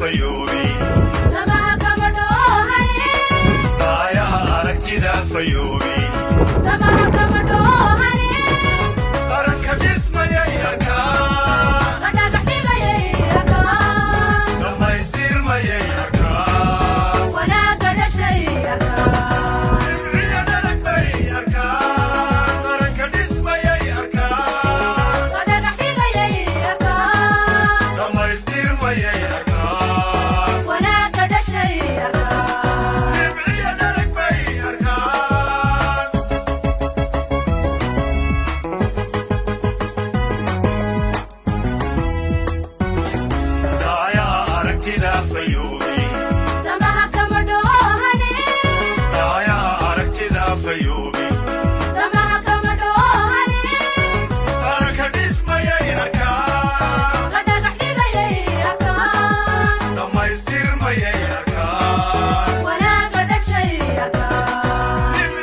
Fayoobi. Samaha kama dhoohane. Dhaayaha aragtida fayoobi. Samaha kama dhoohane. Qaranka dhismayay arkaa. La dhagax dhigayay arkaan. Dhammaystirmayay arkaa. Wanaagga dhashay arkaan. Dhimciyo dhalag bay arkaa. Qaranka dhismayay arkaa. La dhagax dhigayay arkaan. Dhammaystirmayay arkaa. Wanaagga dhashay arkaan. Dhimciyo dhalag bay arkaan. Dhaayaha aragtida fayoobi. Samaha kama dhoohane. Dhaayaha aragtida fayoobi. Samaha kama dhoohane. Qaranka dhismayay arkaa. La dhagax dhigayay arkaan. Dhammaystirmayay arkaa.